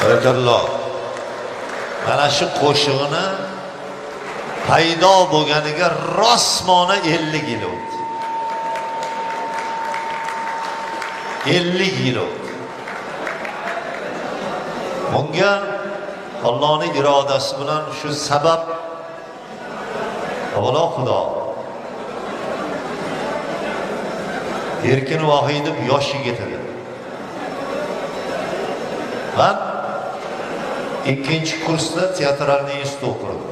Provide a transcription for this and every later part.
Barakalloh. Mana shu qo'shig'ini paydo bo'lganiga rosmona 50 yil o'tdi. 50 yil o'tdi. Bunga Allohning irodasi bilan shu sabab avvalo Xudo. Erkin Vohidov yosh yigit edi. Ben 2. kursda teatralniy institutda o'qirdim.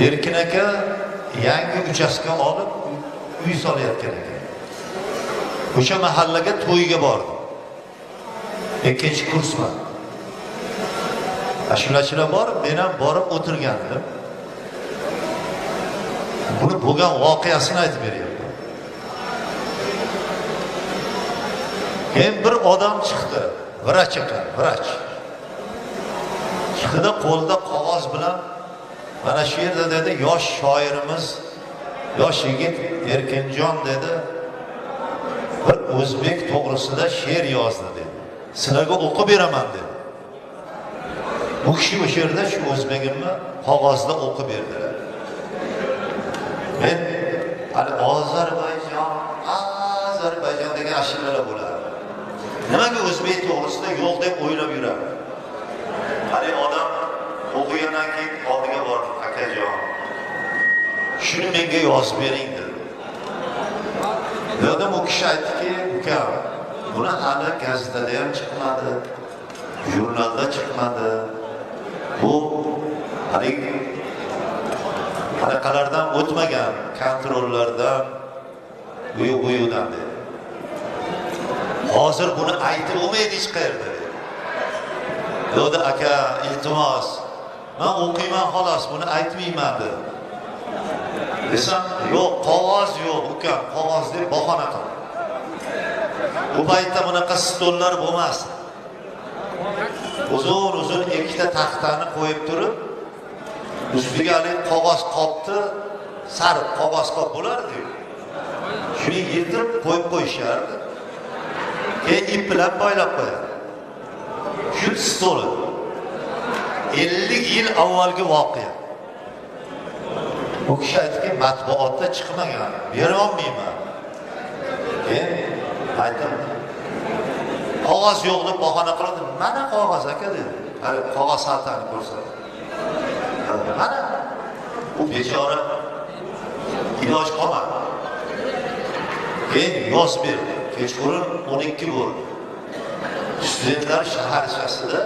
Erkin aka yangi uchastka olib uy solayotgan ekan. O'sha mahallaga to'yga bordim. 2. kursman. Ashulachilar borib, men ham borib o'tirgandim. Buni bo'lgan voqeasini aytib beryapman. Keyin bir odam chiqdi, vrach ekan, vrach. Chiqdi, qo'lida qog'oz bilan mana shu yerda dedi, yosh shoirimiz, yosh yigit Erkinjon dedi, bir o'zbek to'g'risida she'r yozdi dedi. Sizlarga o'qib beraman dedi. Bu kishi o'sha yerda shu o'zbegimni qog'ozda o'qib berdilar. Men hali Ozarbayjon, Ozarbayjon degan ashulalar bo'lardi. Nimaga o'zbek to'g'risida yo'q deb o'ylab yurardi. Hali odam o'qigandan keyin oldiga bordim, akajon, shuni menga yozib bering dedi. Dedim, u kishi aytdiki, ukam, buni hali gazetada ham chiqmadi, jurnalda chiqmadi. Bu hali qanaqalardan o'tmagan, kontrollardan, bu-yudan dedi. Hozir buni aytib bo'lmaydi hech qayerda dedi. Dedi, aka, iltimos, men o'qiyman xolos, buni aytmayman dedi. Desam, yo'q, qog'oz yo'q, ukam, qog'oz deb bahona qildi. Bu paytda bunaqa stollar bo'lmasdi. Uzun-uzun ikkita taxtani qo'yib turib, ustiga haligi qog'oz qopni, sariq qog'oz qop bo'lardi-yu. Shuni yirtib qo'yib qo'yishardi. Keyin ip bilan boylab qo'yardi. Shu stol. 50 yil avvalgi voqea. U kishi aytdiki, matbuotda chiqmagan, bera olmayman. Keyin aytdim, qog'oz yo'q deb bahona qildi. Mana qog'oz aka dedi. Hali qog'oz xaltani ko'rsatdi. Mana u bechora iloj qolmadi. Keyin yozib berdi. Kechqurun 12 bo'ldi. Studentlar shaharchasida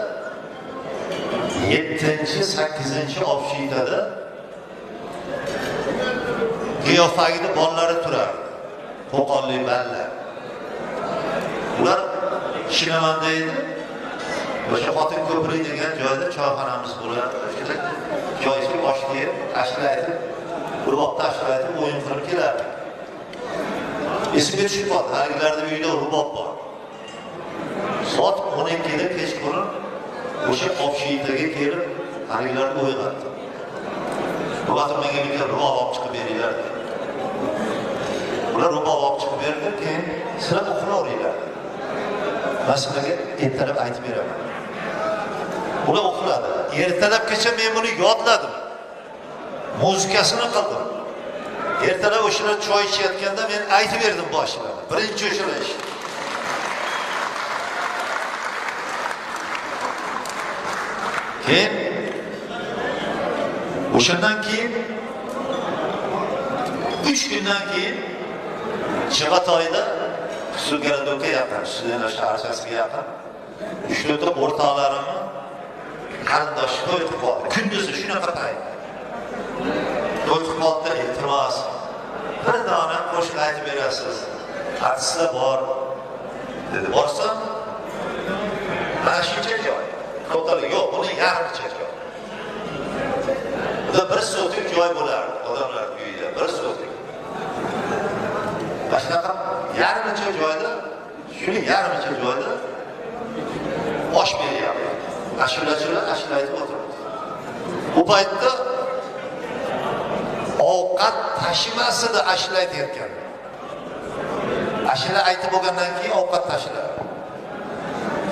7-8 obshitada qiyofagida bolalari turardi. Qo'qonli bolalar. Ular Shinamanda edi. O'sha xotin ko'prik degan joyda choyxonamiz bo'lardi. O'sha choy ichib, osh yeb, ashula aytib, rubobda ashula aytib o'yin qilib kelardik. Esimga tushib qoldi. Haligilarda uyda rubob bor. Soat 12da kechqurun o'sha obshitaga kelib, haligilarni uyg'otdi. Rubob menga bitta rubob olib chiqib beringlar dedi. Ular rubob olib chiqib berdi, keyin sizlar uxlayveringlar. Men sizlarga ertalab aytib beraman. Ular uxladi. Ertalabgacha men buni yodladim. Muzikasini qildim. Ertalab o'shalar choy ichayotganda men aytib berdim boshlarına. Birinchi o'shalar eshitdi. Keyin o'shandan keyin 3 kundan keyin Chig'atoyda Suvgaradokka yaqin, studentlar shaharchasiga yaqin 3-4 o'rtoqlarimni qarindoshi to'y qilib qoldi. Kunduzi shunaqa payt. To'y qilib qoldi, iltimos. Bir dona qo'shiq aytib berasiz. Artistlar bor dedi. Borsam, mana shuncha joy. To'xtalik yo'q, buni yarmicha joy. Bunda 1 sotik joy bo'lardi odamlar uyida, 1 sotik. Mana shunaqa yarmicha joyda, shuni yarmicha joyda osh beryapti. Ashulachilar ashula aytib o'tiribdi. Bu paytda ovqat tashimasida ashula aytayotgan. Ashula aytib bo'lgandan keyin ovqat tashiladi.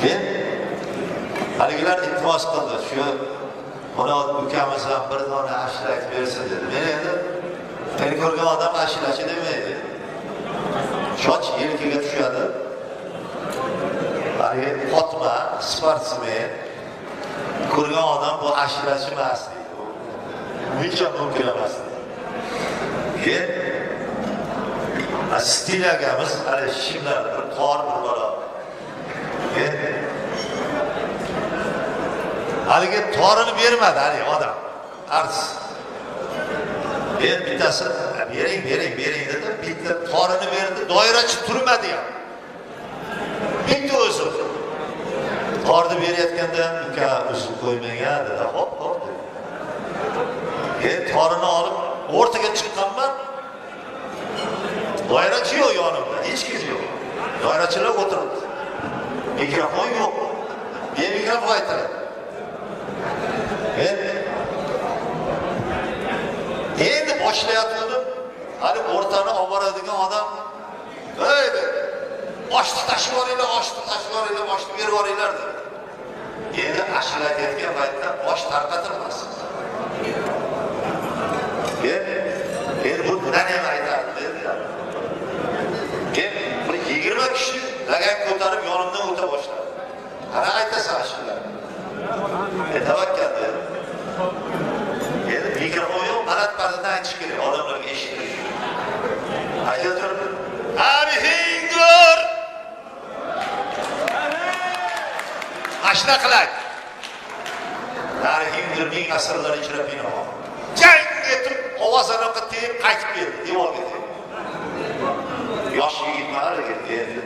Keyin haligilar iltimos qildi. Shu mana ukamiz ham bir dona ashula aytib bersin dedi. Men endi meni ko'rgan odam ashulachi demaydi. Soch yelkaga tushadi. Haligi xotma, sportsmen ko'rgan odam bu ashulachi emas deydi. Hech ham mumkin emas. Keyin stil akamiz hali shimlar bir tor bir bola. Haligi torini bermadi haligi odam. Artist. Men bittasi bering, bering, bering dedi. Bitta torini berdi, doirachi turmadi ham. Bitta o'zi. Torni berayotganda uka uzib qo'ymagan dedi. Hop, hop dedi. Keyin torini olib o'rtaga chiqqanman. Doirachi yo'q yonimda, hech kim yo'q. Doirachilar o'tiribdi. Mikrofon yo'q. Men mikrofon aytadi. Endi boshlayotgandim. Hali o'rtani olib boradigan odam, "Ey dedi, oshni tashib yuboringlar, oshni tashib yuboringlar, oshni berib yuboringlar" dedi. Endi ashula aytayotgan paytda osh tarqatilmas. Endi bu nimani ham aytadi dedi. Keyin bir 20 kishi lagan ko'tarib yonimdan o'ta boshladi. Qana aytasan ashula? Tavakkal dedi. Endi mikrofon yo'q, baland pardadan aytish kerak, odamlarga eshitilish uchun. Ayta turib, "Tarixingdir!" Ashula qilak. Tarixingdir ming asrlar ichra pinhon. Jang etib ovoz anaqa tegib qaytib keldi, devorga tegib. Yosh yigitlar endi.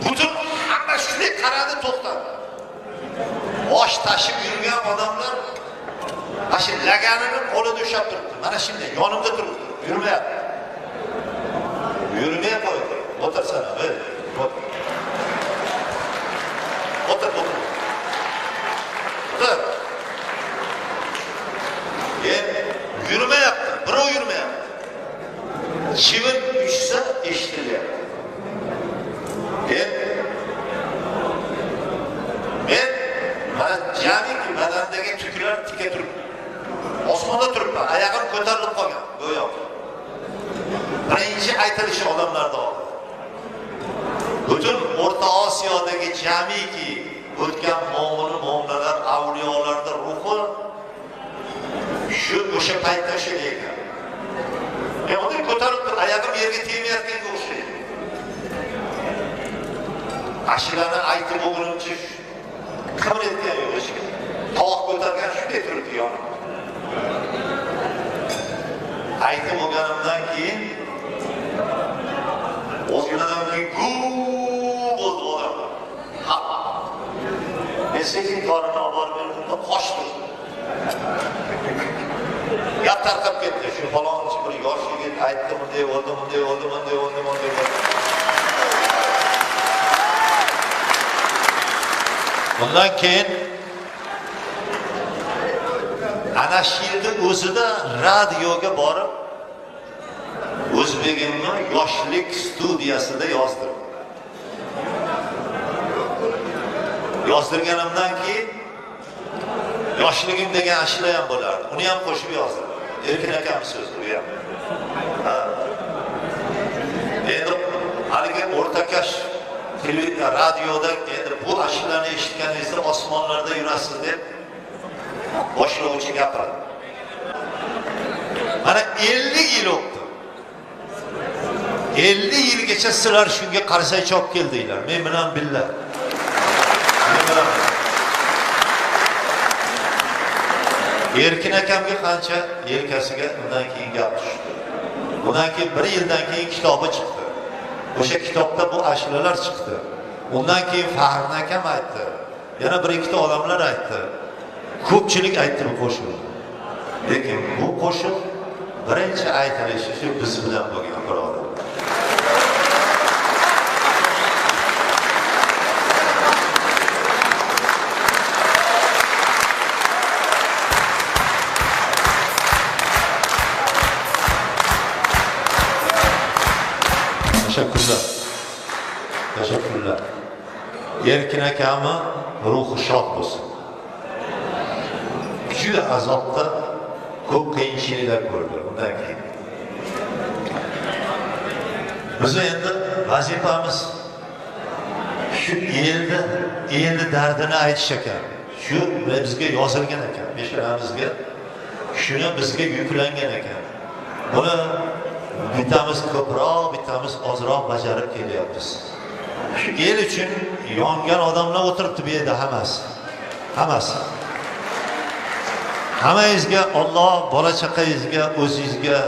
Butun hamma shunday qaradi, to'xtadi. Osh tashib yurgan odamlar mana shu laganini qo'lida ushlab turibdi. Mana shunday yonimda turibdi, yurmayapti. Yurmay qo'ydi. O'tirsana, ey. O'tir, o'tir. O'tir. Endi yurmayapti, birov yurmayapti. Chivin uchsa eshitilyapti. Endi men mana jamiki badandagi tuklar tika turibdi. Osmonda turibman, oyog'im ko'tarilib qolgan, go'yoki. Birinchi aytilishi odamlarda oldi. Butun O'rta Osiyodagi jamiki o'tgan mo'min mo'minalar, avliyolarda ruhi shu o'sha paytda o'sha ekan. Men uni ko'tarib turib, oyog'im yerga tegmayotganga o'xshaydi. Ashulani aytib bo'lgunimcha qimir etgan yo'q hech kim. Tovoq ko'targan shunday turibdi yonimda. Aytib bo'lganimdan keyin ozginadan keyin guv bo'ldi odamlar. Ha. Men sekin torini olib borib berdim, qochdi. Gap tarqab ketdi. Shu falonchi bir yosh yigit aytdi, bunday bo'ldi, bunday bo'ldi, bunday bo'ldi, bunday bo'ldi. Bundan keyin ana shu yerda o'zida radioga borib O'zbegimni yoshlik studiyasida yozdirdim. Yozdirganimdan keyin yoshligim degan ashula ham bo'lardi. Uni ham qo'shib yozdim. Erkin akam so'zi u ham. Endi haligi o'rtakash radioda endi bu ashulani eshitganingizda osmonlarda yurasiz deb boshlovchi gapirdi. Mana 50 yil o'tdi. 50 yilgacha sizlar shunga qarsak chop keldinglar. Men bilan billah. Men bilan. Erkin akamga qancha yelkasiga undan keyin gap tushdi. Undan keyin bir yildan keyin kitobi chiqdi. O'sha kitobda bu ashulalar chiqdi. Undan keyin Fahriddin akam aytdi. Yana bir ikkita odamlar aytdi. Ko'pchilik aytdi bu qo'shiqni. Lekin bu qo'shiq birinchi aytilishi shu biz bilan bo'lgan birodar. Tashakkurlar. Erkin akami ruhi shod bo'lsin. Juda azobda ko'p qiyinchiliklar ko'rdi undan keyin. Biz endi vazifamiz shu elni dardini aytish ekan. Shu bizga yozilgan ekan, peshonamizga shuni bizga yuklangan ekan. Buni bittamiz ko'proq, bittamiz ozroq bajarib kelyapmiz. Shu el uchun yongan odamlar o'tiribdi bu yerda hammasi. Hammasi. Hammangizga Alloh bola chaqangizga, o'zingizga,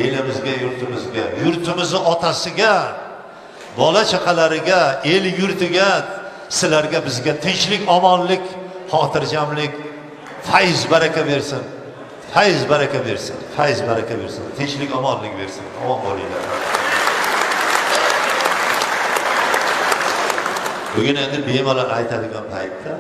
elimizga, yurtimizga, yurtimizni otasiga, bola chaqalariga, el yurtiga, sizlarga, bizga tinchlik, omonlik, xotirjamlik, fayz baraka bersin. Fayz baraka bersin. Fayz baraka bersin. Tinchlik, omonlik bersin. Omon bo'linglar. Bugun endi bemalol aytadigan paytda